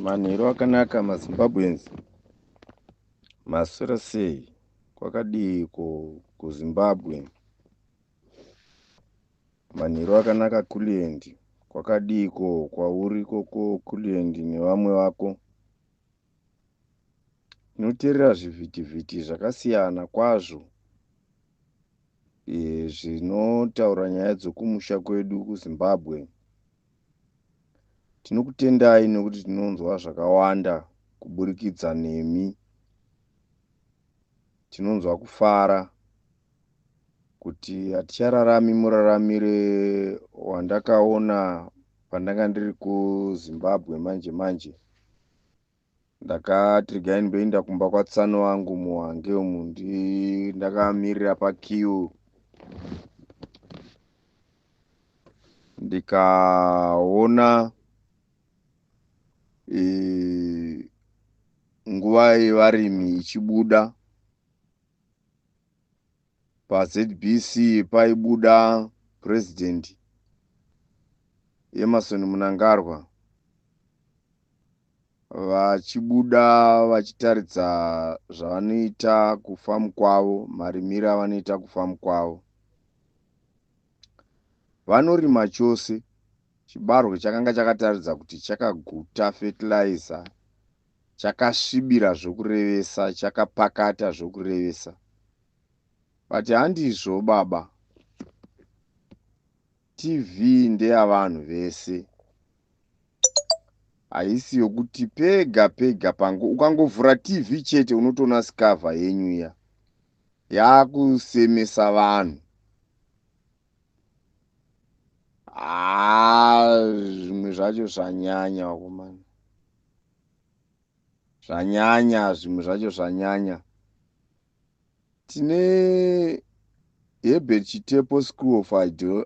Manheru akanaka maZimbabweans. Maswera sei? Kwakadiiko kuZimbabwe? Manheru akanaka Kulliant. Kwakadiiko kwauri ikoko Kulliant nevamwe vako? Tinoteerera zvivhitivhiti zvakasiyana kwazvo zvinotaura nyaya dzokumusha kwedu kuZimbabwe. Tinokutendai nekuti tinonzwa zvakawanda kuburikidza nemi. Tinonzwa kufara kuti hatichararami muraramire wandakaona pandanga ndiri kuZimbabwe manje manje. Ndakati regai ndimboenda kumba kwatsano vangu muHwange umu ndakamirira pakiyu ndikaona e, nguva yevarimi ichibuda paZBC paibuda President Emmerson Mnangagwa Vachibuda vachitaridza zvavanoita kufarm kwavo, marimiro avanoita kufarm kwavo. Vanorima chose. Chibarwe chakanga chakataridza kuti chakaguta fertilizer, chakasvibira zvokurevesa, chakapakata zvokurevesa. But handizvo baba. TV ndeyavanhu vese. Haisi yokuti pega pega pango ukangovhura TV chete unotoona scava yenyu iya yakusemesa vanhu. Haa zvimwe zvacho zvanyanya vakomana. Zvanyanya zvimwe zvacho zvanyanya. Tine Herbert Chitepo School of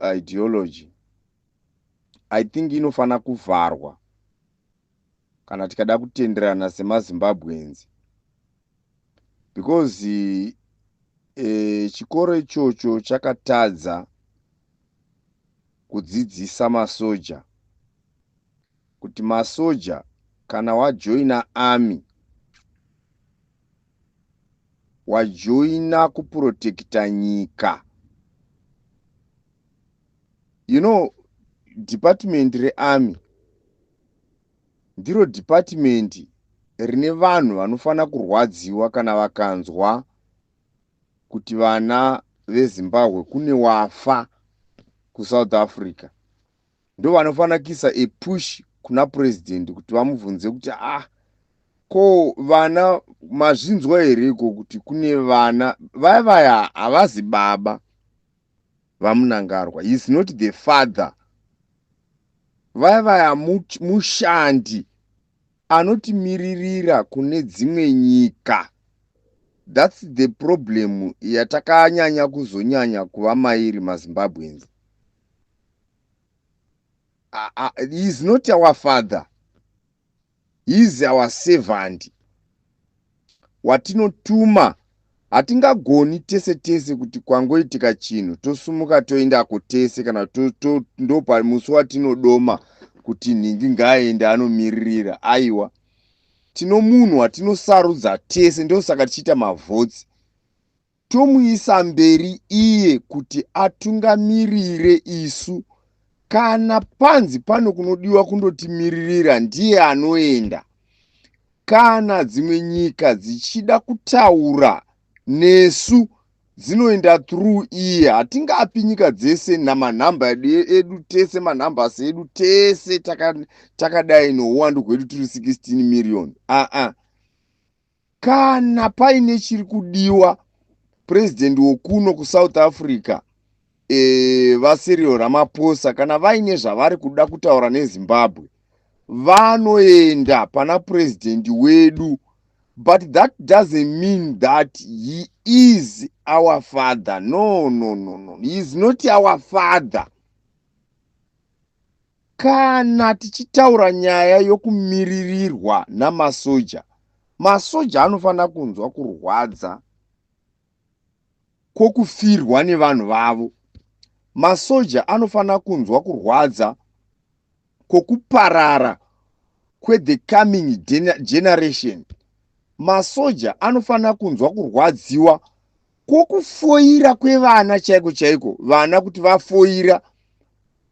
Ideology. I think inofana kuvharwa kana tikada kutenderana semaZimbabweans because e, chikoro ichocho chakatadza kudzidzisa masoja kuti masoja kana wajoina army wajoina kuprotekita nyika. You know department rearmy ndiro department rine vanhu vanofanira kurwadziwa kana vakanzwa kuti vana veZimbabwe kune wafa kuSouth Africa. Ndovanofanira kuisa a push kuna president kuti vamubvunze kuti ah ko vana mazvinzwa here iko kuti kune vana vaya vaya havazi baba vaMunangarwa, he is not the father. Vaya vaya mushandi anotimiririra kune dzimwe nyika. That's the problem yatakanyanya kuzonyanya kuva mairi maZimbabweans. He is not our father. He is our servant watinotuma. Hatingagoni tese tese kuti kwangoitika chinhu tosumuka toendako tese kana ndopamusi watinodoma kuti nhingi ngaaende anomiririra. Aiwa, tino munhu watinosarudza tese, ndosaka tichiita mavhotsi. Tomuisa mberi iye kuti atungamirire isu. Kana panzi pano kunodiwa kundotimiririra ndiye anoenda. Kana dzimwe nyika dzichida kutaura nesu dzinoenda through iye. Hatingapi nyika dzese namanhamba edu tese, manumbers edu tese takadai nohuwandu hwedu tiri 16 million. Aa, kana paine chiri kudiwa purezidendi wokuno kuSouth Africa vaCyril Ramaphosa kana vaine zvavari kuda kutaura neZimbabwe vanoenda pana purezidendi wedu. But that doesn't mean that he is our father. No, no, no, no, he is not our father. Kana tichitaura nyaya yokumiririrwa namasoja, masoja anofanira kunzwa kurwadza kwokufirwa nevanhu vavo. Masoja anofanira kunzwa kurwadza kwokuparara. kwethe coming generation. Masoja anofanira kunzwa kurwadziwa kwokufoira kwevana chaiko chaiko, vana kuti vafoira.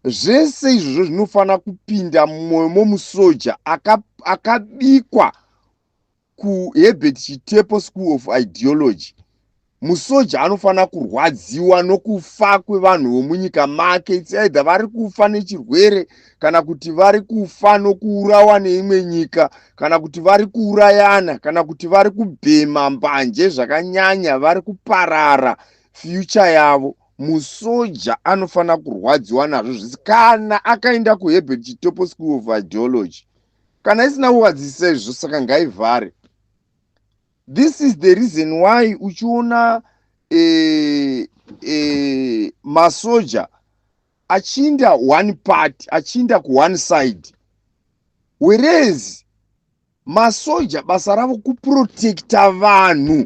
Zvese izvozvo zvinofanira kupinda mumwoyo momusoja akabikwa kuHerbert Chitepo School of Ideology. Musoja anofanira kurwadziwa nokufa kwevanhu vomunyika make. It's either vari kufa nechirwere, kana kuti vari kufa nokuurawa neimwe nyika, kana kuti vari kuurayana, kana kuti vari kubhema mbanje zvakanyanya, vari kuparara future yavo. Musoja anofanira kurwadziwa nazvo zvisi kana akaenda kuHerbert Chitepo School of Ideology. Kana isina kuwadzisa izvo, saka ngaivhare. This is the reason why uchiona masoja achiinda one part, achiinda kuone side, whereas masoja basa ravo kuprotecta vanhu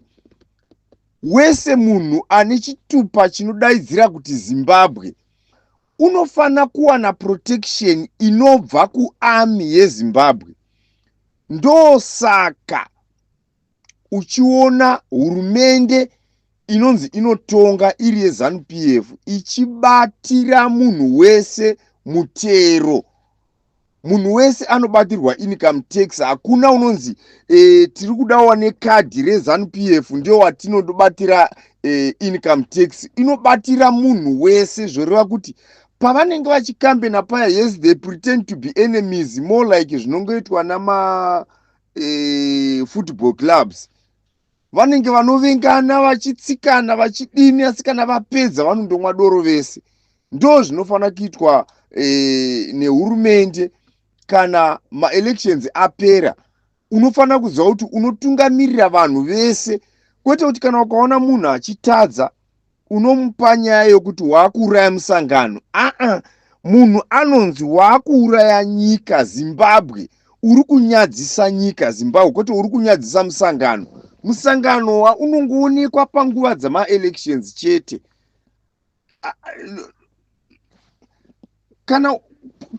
wese. Munhu ane chitupa chinodaidzira kuti Zimbabwe unofanira kuwana protection inobva kuarmy yeZimbabwe. Ndosaka uchiona hurumende inonzi inotonga iri yeZANU PF ichibatira munhu wese mutero. Munhu wese anobatirwa income tax. Hakuna unonzi tiri kudawa nekadhi reZANU PF ndio watinobatira income tax. Inobatira munhu wese. Zvoreva kuti pavanenge vachikambena paya, yes, they pretend to be enemies, more like zvinongoitwa nama football clubs. Vanenge vanovengana, vachitsikana, vachidini, asi kana vapedza vanondomwa doro vese. Ndo zvinofanira kuitwa nehurumende. Kana maelections apera, unofanira kuziva kuti unotungamirira vanhu vese, kwete kuti kana ukaona munhu achitadza unomupa nyaya yokuti waakuuraya musangano. Aa, munhu anonzi waakuuraya nyika Zimbabwe, uri kunyadzisa nyika Zimbabwe, kwete uri kunyadzisa musangano. Musangano unongoonekwa panguva dzamaelections chete. Kana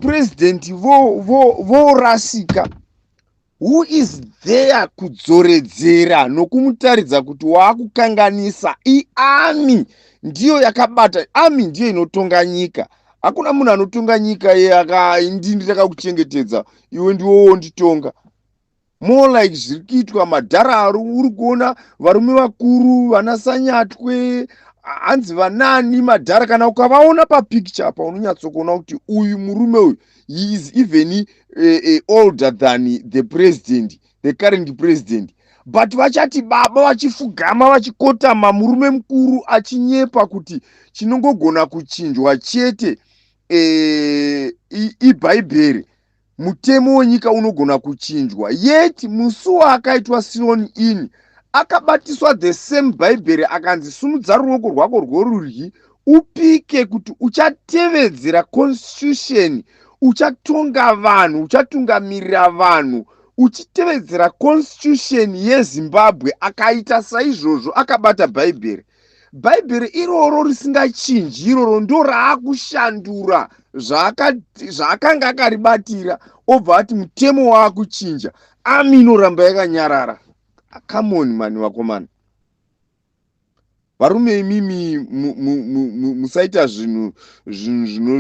purezidendi vorasika, who is there kudzoredzera nokumutaridza kuti waakukanganisa? Iarmy ndiyo yakabata, army ndiyo inotonga nyika. Hakuna munhu anotonga nyika ndini takakuchengetedza, iwe ndiwo wonditonga. More like zviri kuitwa madhara ari uri kuona varume vakuru, vana Sanyatwe, hanzi vanani, madhara. Kana ukavaona papicture apa, unonyatsokuona kuti uyu murume uyu, he is even older than the president, the current president, but vachati baba, vachifugama, vachikotama, murume mukuru achinyepa kuti chinongogona kuchinjwa chete ibhaibheri, mutemo wenyika unogona kuchinjwa. Yet musi waakaitwa sworn in, akabatiswa the same bhaibheri, akanzi, "Sumudza ruoko rwako rworudyi upike kuti uchatevedzera constitution, uchatonga vanhu, uchatungamirira vanhu uchitevedzera constitution yeZimbabwe." Akaita saizvozvo akabata bhaibheri. Bhaibheri iroro risingachinji iroro ndo raakushandura zvaakanga akaribatira, obva ati mutemo waakuchinja. Army inoramba yakanyarara. Come on mani, vakomana, varume, imimi musaita zvinhu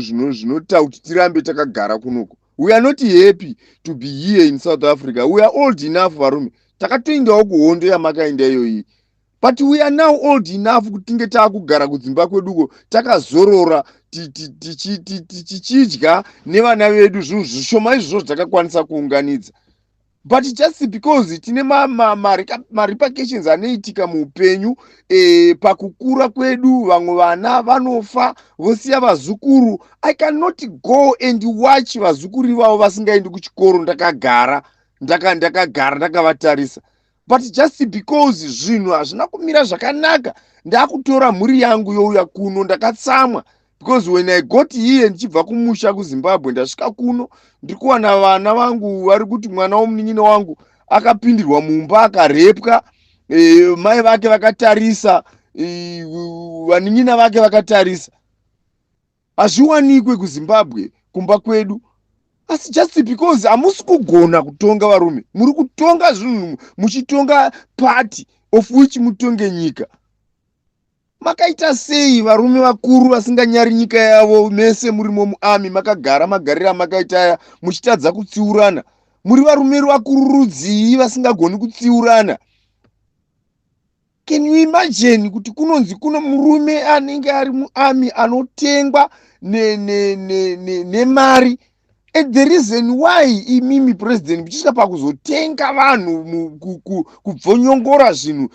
zvinoita kuti tirambe takagara kunoku. We are not happy to be here in South Africa. We are old enough, varume. Takatoendawo kuhondo yamakaenda iyoyi, but we are now old enough kuti tinge taakugara kudzimba kweduko takazorora, tichidya nevana vedu zvinhu zvishoma izvozvo zvatakakwanisa kuunganidza. But just because tine marepercussions anoitika muupenyu pakukura kwedu, vamwe vana vanofa vosiya vazukuru. I cannot go and watch vazukuru ivavo vasingaendi kuchikoro ndakagara, ndakagara ndakavatarisa. But just because zvinhu hazvina kumira zvakanaka, ndakutora mhuri yangu youya kuno. Ndakatsamwa because when I got here ndichibva kumusha kuZimbabwe, ndasvika kuno ndiri kuwana vana vangu vari kuti mwana womunin'ina wangu akapindirwa mumba, akarepwa, mai vake vakatarisa, vanin'ina vake vakatarisa. Hazviwanikwe kuZimbabwe kumba kwedu. Asi just because hamusi kugona kutonga, varume, muri kutonga zvinhu muchitonga party, of which mutonge nyika. Makaita sei varume vakuru vasinganyari nyika yavo? Mese murimo muarmy, makagara magariro amakaita aya, muchitadza kutsiurana. Muri varume vakuru rudzii vasingagoni kutsiurana? Can you imagine kuti kunonzi kuno murume anenge ari muarmy anotengwa nemari ne? And the reason why imimi, President, muchisvika pakuzotenga vanhu, kubvonyongora zvinhu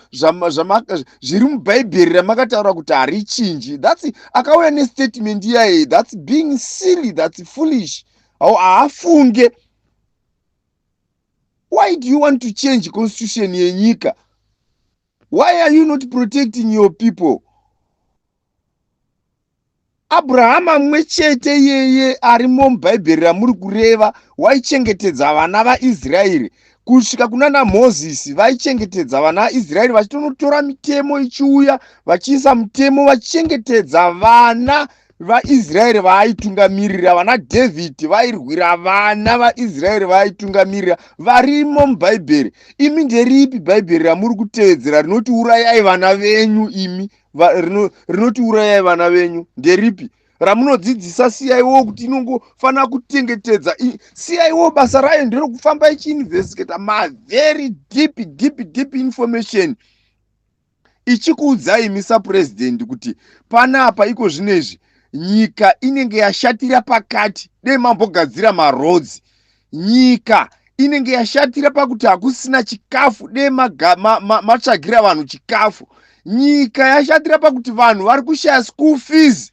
zviri mubhaibheri ramakataura kuti harichinji, that's akauya nestatement iyaye, that's being silly, that's foolish. Haafunge. Why do you want to change constitution yenyika? Why are you not protecting your people? Abrahama mumwe chete iyeye arimo mubhaibheri ramuri kureva waichengetedza vana vaIsraeri kusvika kuna naMozisi. Vaichengetedza vana vaIsraeri vachitonotora mitemo, ichiuya vachiisa mutemo, vachichengetedza vana vaIsraeri vaaitungamirira. Vana Dhavhidhi vairwira vana vaIsraeri vaaitungamirira, varimo mubhaibheri. Imi, nderipi bhaibheri ramuri kutevedzera rinoti urayai vana venyu? Imi, rinoti urayai vana venyu nderipi ramunodzidzisa CIO kuti inongofanira kuchengetedza? CIO basa rayo nderekufamba ichiinvestigata mavery deep, deep, deep information, ichikuudzai imi sapurezidendi kuti panapa iko zvinezvi nyika inenge yashatira pakati, dei mambogadzira maroads. Nyika inenge yashatira pakuti hakusina chikafu, dei matsvagira vanhu chikafu. Nyika yashatira pakuti vanhu vari kushaya school fees,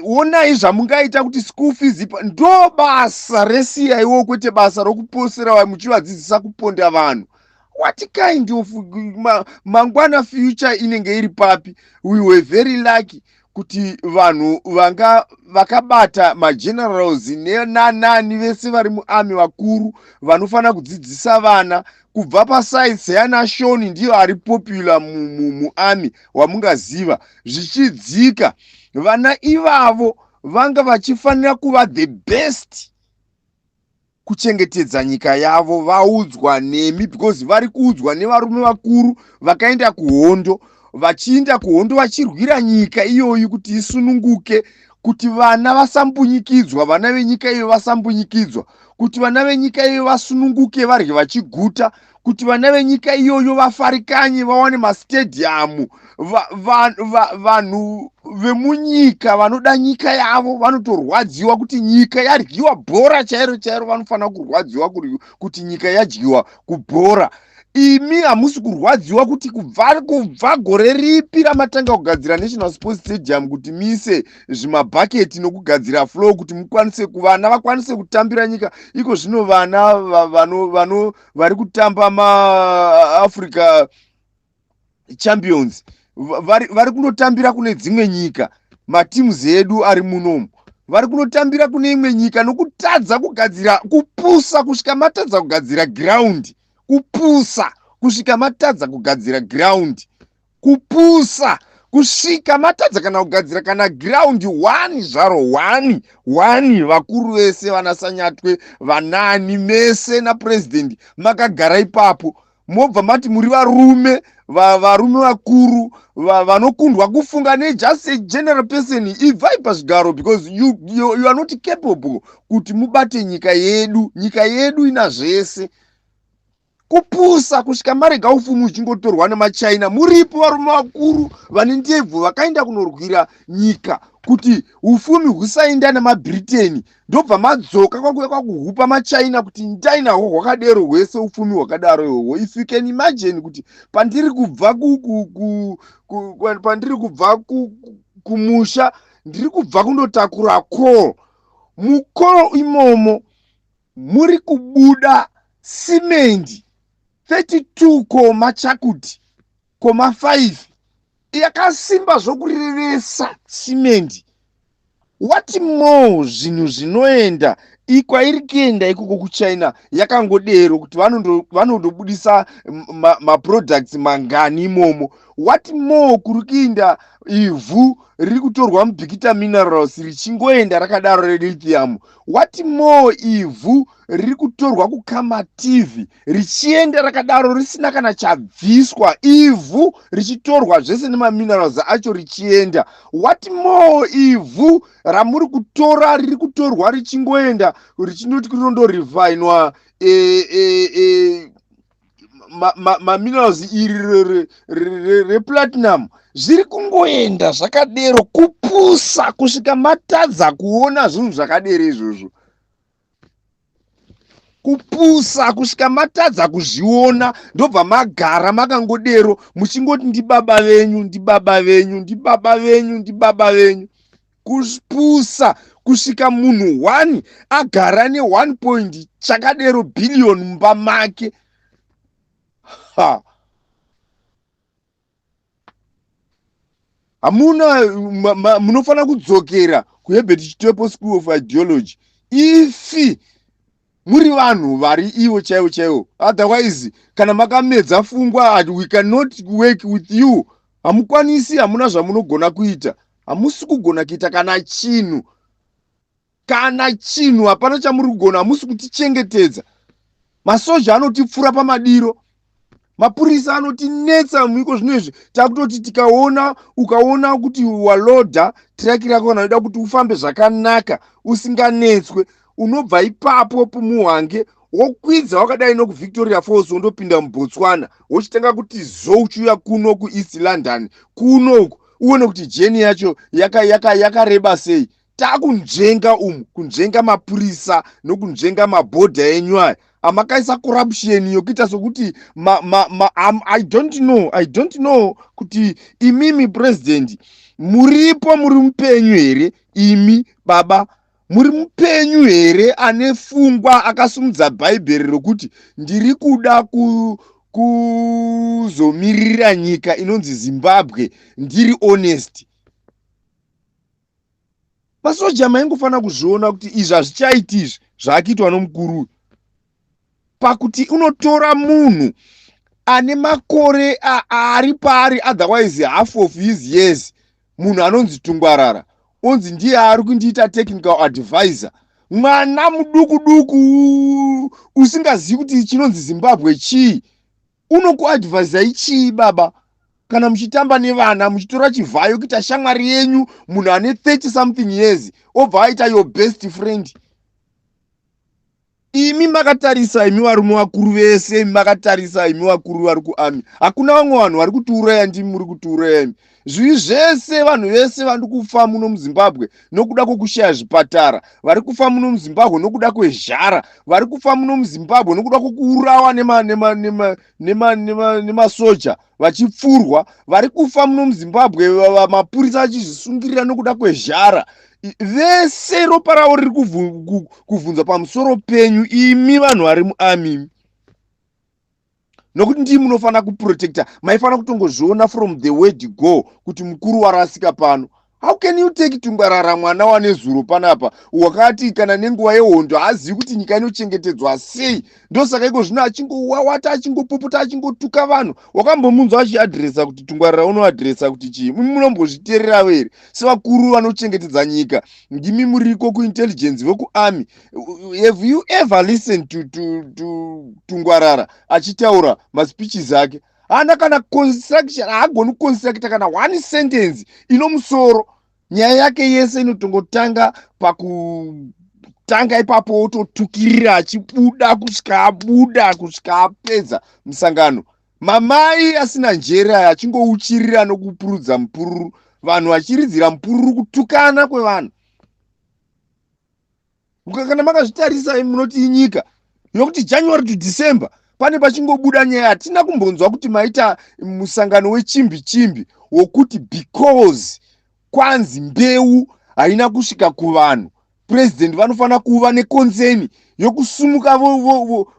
onai zvamungaita kuti school fees. Ndo basa reCIO, kwete basa rokuposera muchivadzidzisa kuponda vanhu. What kind of mangwana, future inenge iri papi? We were very lucky kuti vanhu vanga vakabata, magenerals nenanani vese vari muarmy, vakuru vanofanira kudzidzisa vana kubva pasaitsi yana Shoni, ndiyo ari popular muarmy wamungaziva, zvichidzika. Vana ivavo vanga vachifanira kuva the best kuchengetedza nyika yavo. Vaudzwa nemi, because vari kuudzwa nevarume vakuru vakaenda kuhondo, vachiinda kuhondo vachirwira nyika iyoyi kuti isununguke, kuti vana vasambunyikidzwa, vana venyika iyo vasambunyikidzwa, kuti vana venyika iyoyo vasununguke, varye vachiguta, kuti vana venyika iyoyo vafarikanye, vawane mastadium. Vanhu vemunyika vanoda nyika yavo vanotorwadziwa kuti nyika yadyiwa bhora chairo chairo. Vanofanira kurwadziwa kuti nyika yadyiwa kubhora. Imi hamusi kurwadziwa kuti kubva gore ripi ramatanga kugadzira National Sports Stadium, kuti muise zvimabhaketi nokugadzira floor kuti mukwanise, vana vakwanise kutambira nyika iko zvino. Vana vari kutamba maAfrica Champions vari kunotambira kune dzimwe nyika. Mateams edu ari munomu vari kunotambira kune imwe nyika nokutadza kugadzira. Kupusa kusvika matadza kugadzira ground. Kupusa kusvika matadza kugadzira ground. Kupusa kusvika matadza kana kugadzira kana ground one zvaro, one one. Vakuru vese, vanaSanyatwe, vanani mese napurezidendi, makagara ipapo, mobva mati muri varume, varume vakuru vanokundwa kufunga nejust a general person. Ibvai pazvigaro, because you are not capable kuti mubate nyika yedu. Nyika yedu ina zvese. Kupusa kusvika marega upfumi uchingotorwa nemaChina. Muripo varume vakuru vane ndebvu vakaenda kunorwira nyika kuti upfumi husaenda nemaBritain, ndobva madzoka kwakuya kwakuhupa maChina kuti ndai nahwo hwakadero hwese, upfumi hwakadaro ihwohwo. If you can imagine kuti pandiri kubva kumusha, ndiri kubva kundotakura coal, mucoal imomo muri kubuda simendi 32 comma chakuti comma 5 yakasimba zvokurevesa simendi. What more zvinhu zvinoenda ikwairi kuenda ikoko kuChina yakangodero, kuti vanondobudisa maproducts mangani imomo? What more kuri kuinda ivhu riri kutorwa muBikita Minerals richingoenda rakadaro relithium. What more ivhu riri kutorwa kuKamativi richienda rakadaro risina kana chabviswa, ivhu richitorwa zvese nemaminerals acho richienda. What more ivhu ramuri kutora riri kutorwa richingoenda richinoti rinondorefinwa maminerals iri replatinum zviri kungoenda zvakadero. Kupusa kusvika matadza kuona zvinhu zvakadero izvozvo, kupusa kusvika matadza kuzviona, ndobva magara makangodero muchingoti ndibaba venyu, ndibaba venyu, ndibaba venyu, ndibaba venyu. Kupusa kusvika munhu 1 agara ne1 point chakadero billion mumba make. Ha, hamuna, munofanira kudzokera kuHerbert Chitepo School of Ideology ifi muri vanhu vari ivo chaivo chaivo. Otherwise kana makamedza fungwa, we cannot work with you. Hamukwanisi, hamuna zvamunogona kuita, hamusi kugona kuita kana chinhu, kana chinhu hapana chamuri kugona. Hamusi kutichengetedza. Masoja anotipfura pamadiro, mapurisa anotinetsa muiko zvino izvi. Takutoti tikaona, ukaona kuti walodha tiraki rako kana uida kuti ufambe zvakanaka usinganetswe, unobva ipapo pumuhwange wokwidza wakadai nokuVictoria Falls, wondopinda muBotswana, wochitanga kuti zo uchiuya kuno kuEast London kuno uku, uone kuti journey yacho yakareba yaka, yaka sei. Takunzvenga umu, kunzvenga mapurisa nokunzvenga mabhodha enyu aya amakaisa corruption yokuita sokuti ma, ma, ma, I don't know, I don't know kuti imimi president muripo, muri mupenyu here? Imi baba muri mupenyu here? Ane fungwa akasumudza bhaibheri rokuti ndiri kuda kuzomiririra nyika inonzi Zimbabwe ndiri honest. Masoja maingofanira kuzviona kuti izvi hazvichaiti, izvi zvaakuitwa nomukuru uyu, pakuti unotora munhu ane makore ari paari, otherwise half of his years, munhu anonzi Tungwarara, onzi ndiye ari kundiita technical advisor. Mwana muduku duku usingazivi kuti chinonzi Zimbabwe chii, unokuadvisai chii baba? Kana muchitamba nevana, muchitora Chivhayo kuita shamwari yenyu, munhu ane 30 something years obva aita your best friend, imi makatarisa, imi varume vakuru vese, imi makatarisa, imi vakuru vari kuarmy, hakuna vamwe vanhu vari kutiuraya, ndimi muri kutiuraya imi. Zvivi zvese, vanhu vese vari kufa muno muZimbabwe nokuda kwokushaya zvipatara, vari kufa muno muZimbabwe nokuda kwezhara, vari kufa muno muZimbabwe nokuda kwokuurawa nemasoja vachipfurwa, vari kufa muno muZimbabwe mapurisa achizvisungirira nokuda kwezhara, vese ropa ravo riri kuvhunzwa pamusoro penyu imi vanhu vari muarmy, nokuti ndii munofanira kuprotecta. Maifanira kutongozviona from the word go kuti mukuru warasika pano. How can you take Tungwarara, mwana wanezuro panapa, wakati kana nenguva yehondo haazivi kuti nyika inochengetedzwa sei? Ndosaka iko zvino achingowawata, achingopopota, achingotuka vanhu. Wakambomunzwa achiadhiresa kuti Tungwarara unoadhiresa kuti chii? Munombozviteerera here sevakuru vanochengetedza nyika? Ndimi muriko kuintelligence, vekuarmy. Have you ever listened to Tungwarara achitaura maspeeches ake? Haana kana construction, haagoni kuconstructa kana one sentence ino musoro. Nyaya yake yese inotongotanga pakutanga ipapo, ototukirira achibuda kusvika abuda, kusvika apedza musangano. Mamai asina njere aya, achingouchirira nokupurudza mupururu, vanhu vachiridzira mupururu, kutukana kwevanhu. Kana makazvitarisa munoti inyika yokuti January to December pane pachingobuda nyaya. Hatina kumbonzwa kuti maita musangano wechimbi chimbi wokuti because kwanzi mbeu haina kusvika kuvanhu, purezidendi vanofanira kuva neconcern yokusumuka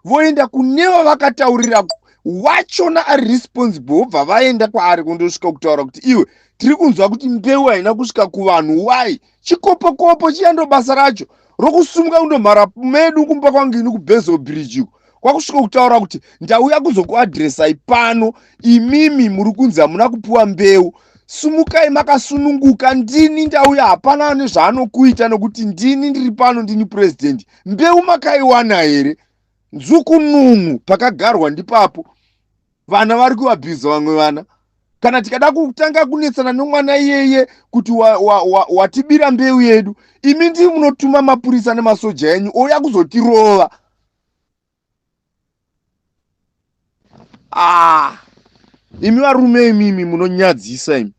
voenda kune vavakataurira wachona ari responsible, vobva vaenda kwaari kundosvika kutaura kuti iwe, tiri kunzwa kuti mbeu haina kusvika kuvanhu, why? Chikopokopo chiyando basa racho rokusumuka kundomhara medu kumba kwangu ini kuBezo Bridge iko. Kwakusvika kutaura kuti ndauya kuzokuadhiresai pano, imimi muri kunzi hamuna kupiwa mbeu. Sumukai makasununguka, ndini ndauya, hapana nezvaanokuita nokuti ndini ndiri pano, ndini purezidendi. Mbeu makaiwana here? Nzukununu pakagarwa ndipapo. Vana vari kuabhuza vamwe vana. Kana tikada kutanga kunetsana nomwana iyeye kuti watibira wa, wa, wa mbeu yedu, imi ndii munotuma mapurisa nemasoja enyu ouya kuzotirova. Ah, imi varume imimi munonyadzisa imi.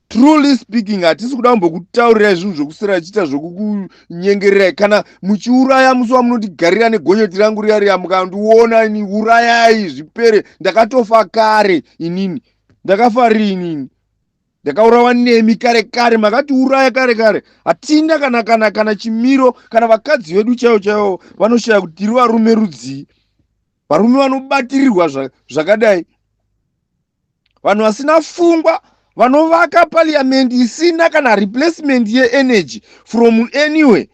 Truly speaking, hatisi kuda kumbokutaurirai zvinhu zvokusira achiita zvokukunyengererai. Kana muchiuraya musi wamunotigarira negonyeti rangu riya riya, mukandiona ini urayai zvipere. Ndakatofa kare inini, ndakafa rini ini? Ndakaurawa nemi kare kare, makatiuraya kare kare. Hatina kana kana kana chimiro, kana vakadzi vedu chaivo chaivo vanoshaya kuti tiri varume rudzii, varume vanobatirirwa zvakadai, vanhu vasina fungwa, vanovaka parliament isina kana replacement yeenergy from anywhere.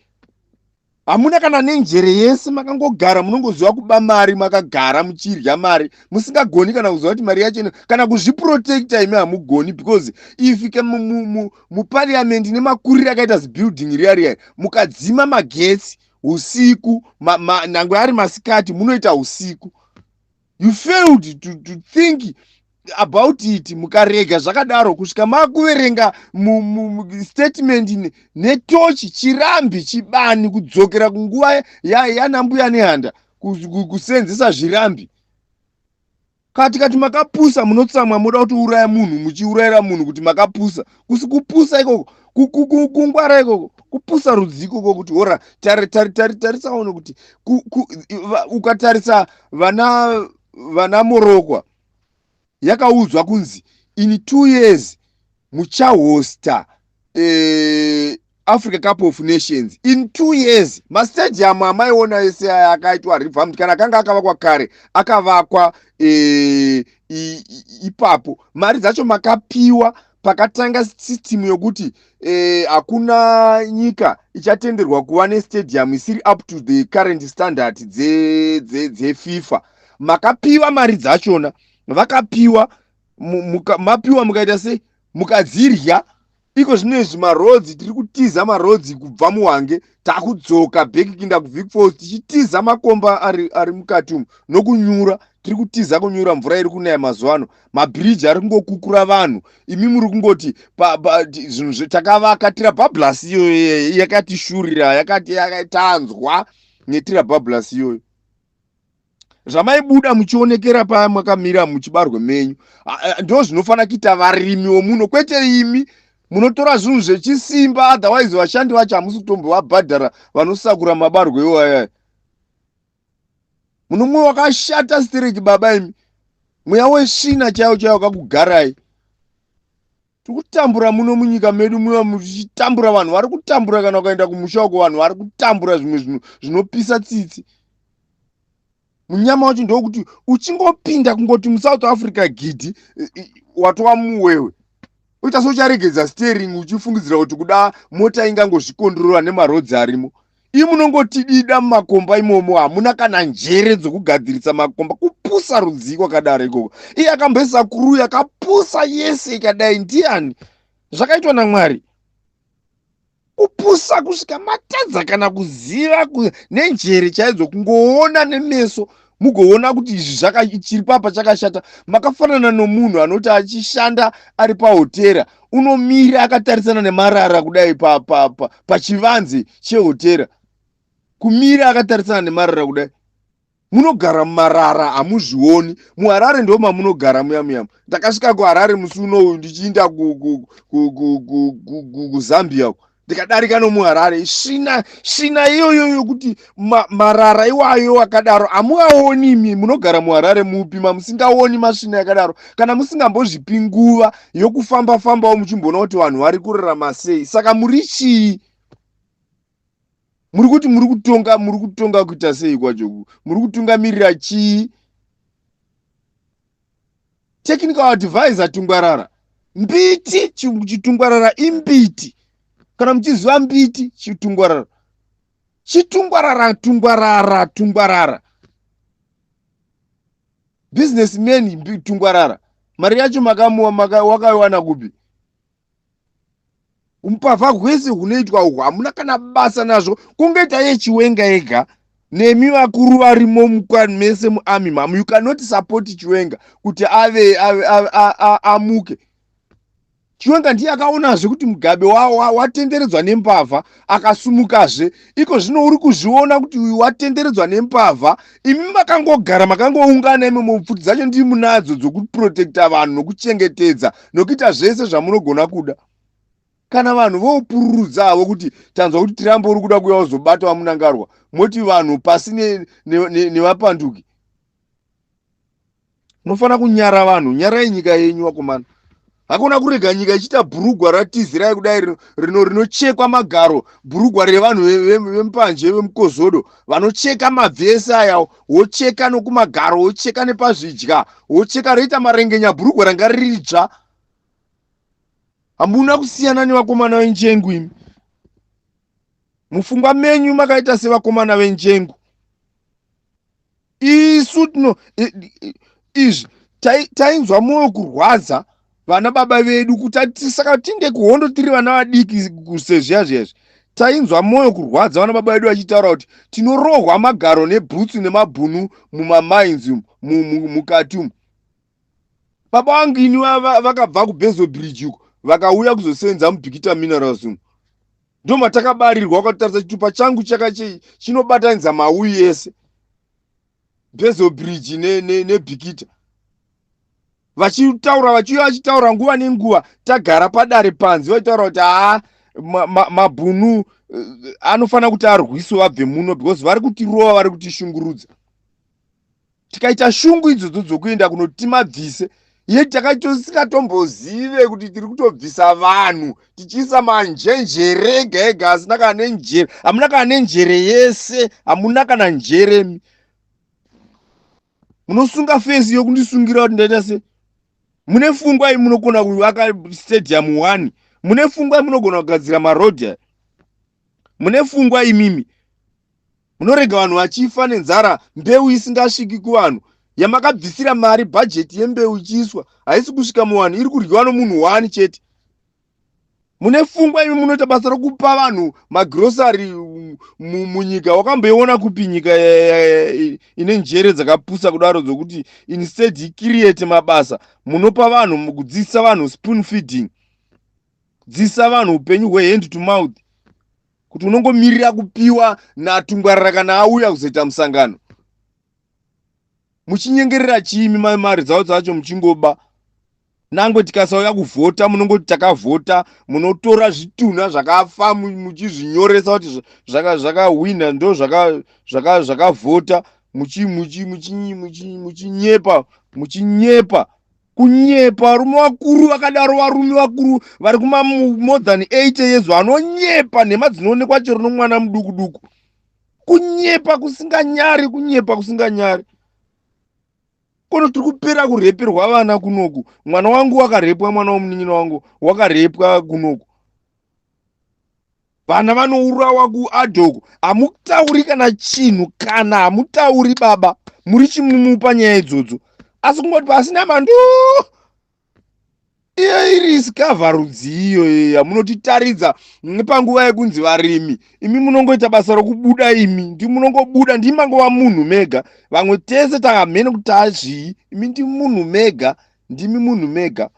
Hamuna kana nenjere yese, makangogara munongoziva kuba mari, makagara muchirya mari musingagoni kana kuziva kuti mari yacho kana kuzviprotecta imi hamugoni, because if muparliament nemakuriro akaita zibuilding riya riya, mukadzima magetsi usiku, nangwe ari masikati, munoita usiku. You failed to think about it, mukarega zvakadaro kusvika makuverenga statement netochi, chirambi, chibani, kudzokera kunguva yanambuya nehanda, kusenzesa zvirambi. Kati kati makapusa, munotsamwa, moda kutiuraya munhu, muchiurayira munhu kuti makapusa. Kusi kupusa ikoko, kungwara ikoko, kupusa rudzi ikoko. Kuti hora tarisaone kuti ukatarisa vana Morokwa yakaudzwa kunzi in 2 years muchahosta Africa Cup of Nations. In 2 years mastadium amaiona ese aya akaitwa revamped, kana akanga akavakwa kare, akavakwa ipapo. Mari dzacho makapiwa pakatanga system yokuti hakuna nyika ichatenderwa kuva nestadium isiri up to the current standard dzeFIFA. Makapiwa mari dzachona, vakapiwa, mapiwa mukaita sei? Mukadzirya. Iko zvino izvi maroads, tiri kutiza maroads kubva muHwange, takudzoka back kuinda kuVic Falls, tichitiza makomba ari mukati umu nokunyura. Tiri kutiza kunyura, mvura iri kunaya mazuva ano, mabhiriji ari kungokukura vanhu. Imi muri kungoti zvinhu takavaka tirabhabhulasi iyoyo yakatishurira, yakati tanzwa netirabhabhulasi iyoyo. Zvamaibuda muchionekera paya makamira muchibarwe menyu, ndo zvinofanira kuita varimi vomuno, kwete imi munotora zvinhu zvechisimba. Otherwise vashandi vacho hamusi kutombovabhadhara, vanosakura mabarwe iwaya. Muno mwoyo wakashata stereki baba imi, mweya wesvina chaiwo chaiwo wakakugarai. Tiri kutambura muno munyika medu muno, muchitambura, vanhu vari kutambura. Kana ukaenda kumusha uko, vanhu vari kutambura zvimwe zvinhu zvinopisa tsitsi. Munyama wacho ndokuti uchingopinda kungoti muSouth Africa gidhi, watova muwewe, uita seucharegedza steering, uchifungidzira kuti kuda mota ingangozvikondorora nemaroads arimo. Ii, munongotidida mumakomba imomo, hamuna kana njere dzokugadzirisa makomba. Kupusa rudzii kwakadaro ikoko? Iye akamboisa crew yakapusa yese ikadai ndiani? Zvakaitwa naMwari. Kupusa kusvika matadza kana kuziva nenjere chaidzo, kungoona nemeso mugoona kuti izvi chiri papa chakashata. Makafanana nomunhu anoti achishanda ari pahotera, unomira akatarisana nemarara kudai pachivanze chehotera, kumira akatarisana nemarara kudai. Munogara mumarara, hamuzvioni. MuHarare ndo mamunogara muya muya. Ndakasvika kuHarare musi unowu ndichiinda kuZambia, ndikadarika nomuHarare, svina svina iyoyo yokuti marara iwayo akadaro hamuaoni. Imi munogara muHarare mupi mamusingaoni masvina yakadaro? Kana musingambozvipi nguva yokufamba fambawo muchimboona kuti vanhu vari kurarama sei, saka muri chii? Muri kuti muri kutonga, muri kutonga kuita sei kwacho? Muri kutungamirira chii? Technical advisor Tungwarara, mbiti. Chitungwarara imbiti. Kana muchiziva mbiti, chitungwarara, chitungwarara, tungwarara, tungwarara. Businessman Tungwarara, mari yacho makamuwa wakaiwana kupi? Umbavha hwese hunoitwa uhwu hamuna kana basa nazvo, kungoita yeChiwenga ega. Nemi vakuru varimo mese muarmy mamu, you cannot support Chiwenga kuti ave, ave, ave amuke. Chiwenga ndiye akaonazve kuti Mugabe watenderedzwa nembavha, akasumukazve. Iko zvino uri kuzviona kuti uyu watenderedzwa nembavha. Imi makangogara, makangoungana imomo, pfuti dzacho ndii munadzo dzokuprotecta vanhu nokuchengetedza nokuita zvese zvamunogona kuda. Kana vanhu vopururudza havo kuti tanzwa kuti tirambe uri kuda kuuya kuzobata vaMunangarwa, moti vanhu pasi nevapanduki. Munofanira kunyara vanhu, nyarai nyika yenyu vakomana. Hakuna kurega nyika ichiita bhurugwa ratizirai kudai rino rinochekwa magaro, bhurugwa revanhu vemupanje, vemukozodo, vanocheka mabvi ese aya, wocheka nokumagaro, wocheka nepazvidya, wocheka roita marengenya, bhurugwa ranga riridzva. Hamuna kusiyana nevakomana venjengu imi. Mupfungwa menyu makaita sevakomana venjengu. Isu tino izvi tainzwa mwoyo kurwadza vana baba vedu kuti saka tinde kuhondo tiri vana vadiki sezviya zviyazvi. Tainzwa mwoyo kurwadza vana baba vedu vachitaura kuti tinorohwa magaro nebhutsu nemabhunu mumamainzi mukati umu. Baba vangu ini vakabva kuBezo Bridge uko, vakauya kuzosenza muBikita Minerals umu, ndo matakabarirwa. Ukatarisa chitupa changu chaka chinobatanidza mauyi ese, Bezo Bridge neBikita. Vachitaura, vachiuya vachitaura nguva nenguva, tagara padare panze, vachitaura kuti haa, mabhunu anofanira kuti arwiswe vabve muno because vari kutirova, vari kutishungurudza. Tikaita shungu idzodzo dzokuenda kunotimabvise ye takatosingatombozive kuti tiri kutobvisa vanhu tichiisa manjenjere ega ega asina kana nenjere. Hamuna kana nenjere yese, hamuna kana njere. Munosunga fesi yokundisungira kuti ndaita se mune pfungwa iyi. Munogona kuvaka stadium one, mune pfungwa, munogona kugadzira marodhi aya, mune pfungwa imimi. Munorega vanhu vachifa nenzara, mbeu isingasviki kuvanhu yamakabvisira mari. Bhajeti yembeu ichiiswa, haisi kusvika muvanhu, iri kudyiwa nomunhu one chete. Mune pfungwa imi? Munoita basa rokupa vanhu magirosari munyika. Wakamboiona kupi nyika ine njere dzakapusa kudaro dzokuti instead icreate mabasa, munopa vanhu, kudzidzisa vanhu spoon feeding, kudzidzisa vanhu upenyu hwehand to mouth, kuti unongomirira kupiwa naTungwarara kana auya kuzoita musangano? Muchinyengerera chiimi mari dzavo dzacho muchingoba? Nangwe tikasauya kuvhota, munongoti takavhota. Munotora zvitunha zvakafa muchizvinyoresa kuti zvakahwina, ndo zvakavhota. Muchinyepa, muchinyepa, kunyepa. Varume vakuru vakadaro, varume vakuru vari kuma more than 80 years, vanonyepa nhema dzinoonekwa chero nomwana muduku duku. Kunyepa kusinganyari, kunyepa kusinganyari. Kono tiri kupera kureperwa vana kunoku. Mwana wangu wakarepwa, mwana womunin'ina wangu wakarepwa kunoku. Vana vanourawa kuadhoko, hamutauri kana chinhu, kana hamutauri. Baba, muri chimumupa nyaya idzodzo, asi kungoti pasina mando iyo iri sikavha rudzi iyo yamunotitaridza nepanguva yekunzi varimi. Imi munongoita basa rokubuda, imi ndi munongobuda, ndimangova munhu mega. Vamwe tese takamhene kuti tazvii, imi ndi munhu mega, ndimi munhu mega.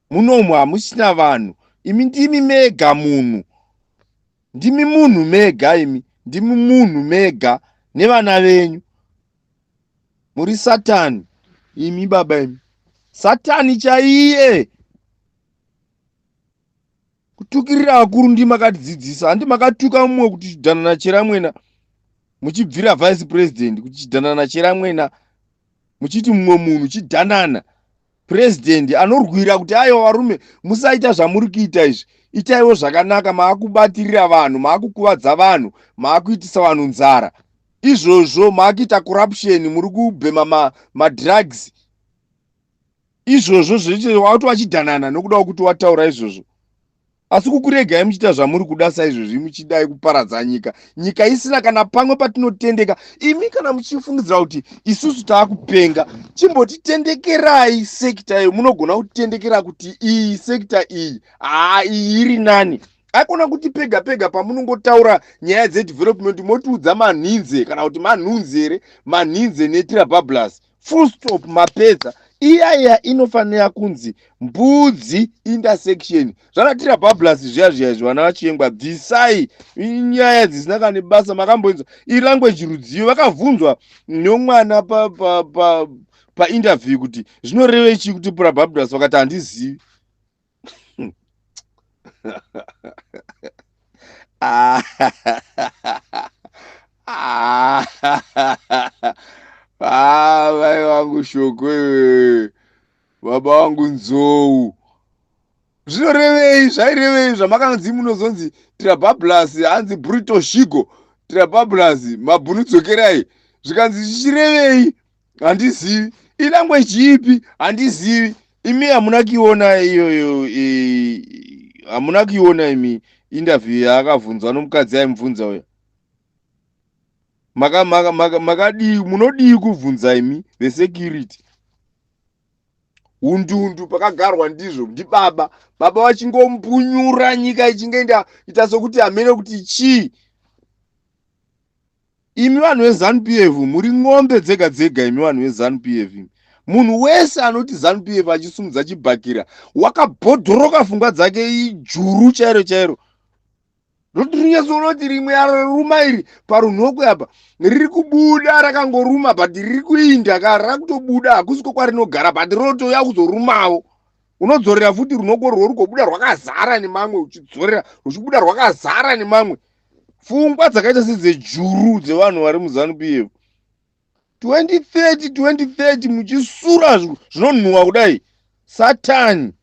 Munomu hamusina vanhu, imi ndimi mega munhu, ndimi munhu mega, imi ndimi munhu mega nevana venyu. Muri Satani imi, baba imi, Satani chaiye. Kutukirira vakuru, ndi makatidzidzisa. Handi makatuka mumwe kuti chidhanana cheramwena, muchibvira vice president kuti chidhanana cheramwena, muchiti mumwe munhu chidhanana, purezidendi anorwira kuti aiwa varume, musaita zvamuri kuita izvi, itaiwo zvakanaka. Maakubatirira vanhu, maakukuvadza vanhu, maakuitisa vanhu nzara izvozvo, maakuita corruption, muri kubhema madrugs izvozvo zvese. Wakuti wachidhanana nokuda kwekuti wataura izvozvo. Asi kukuregai muchiita zvamuri kuda saizvozvi muchidai kuparadza nyika, nyika isina kana pamwe patinotendeka. Imi kana muchifungidzira kuti isusu taakupenga, chimbotitendekerai sekita iyo. Munogona kutitendekera kuti iyi sekita iyi, haa, iyi iri nani. Aikona kuti pega pega pamunongotaura nyaya dzedevelopment motiudza manhinze kana kuti manhunzi here, manhinze netirabablas, full stop, mapedza. Iya iya inofanira kunzi mbudzi intersection zvanatira bablas zviya zviya izvi. Vana vachiyengwa, bvisai nyaya dzisina kana basa. Makamboinzwa ilanguage rudziyo? Vakabvunzwa nomwana painterview pa, pa kuti zvinorevei chii kuti purabablas, vakati handizivi. Ah, vai vangu shoko iwe, baba vangu nzou, zvinorevei? Zvairevei zvamakanzi munozonzi trabablas, hanzi brito shigo trabablas, mabhunu dzokerai? Zvikanzi zvichirevei? Handizivi. Ilanguage ipi? Handizivi. Imi hamuna kuiona iyoyo? Hamuna kuiona imi interview yaakabvunzwa nomukadzi aimubvunza uya? Makadii? Munodii kubvunza imi vesecurity? Undundu pakagarwa ndizvo ndibaba, baba vachingombunyura nyika ichingoenda ita sokuti hamene kuti chii. Imi vanhu veZanu PF muri ng'ombe dzega dzega. Imi vanhu veZanu PF, munhu wese anoti ZANU PF achisumudza chibhakira wakabhodhoroka, pfungwa dzake ijuru chairo chairo. Rotirinyasoona kuti rimwe raruma iri parunhokwe apa riri kubuda rakangoruma, but riri kuinda ka rakutobuda, hakusiko kwarinogara, but rotouya kuzorumawo. Unodzorera futi runhoko rwo rugobuda rwakazara nemamwe, uchidzorera ruchibuda rwakazara nemamwe. Pfungwa dzakaita sedzejuru dzevanhu vari muZANU PF. 2030 2030 muchisura zvinonhuhwa kudai, Satani.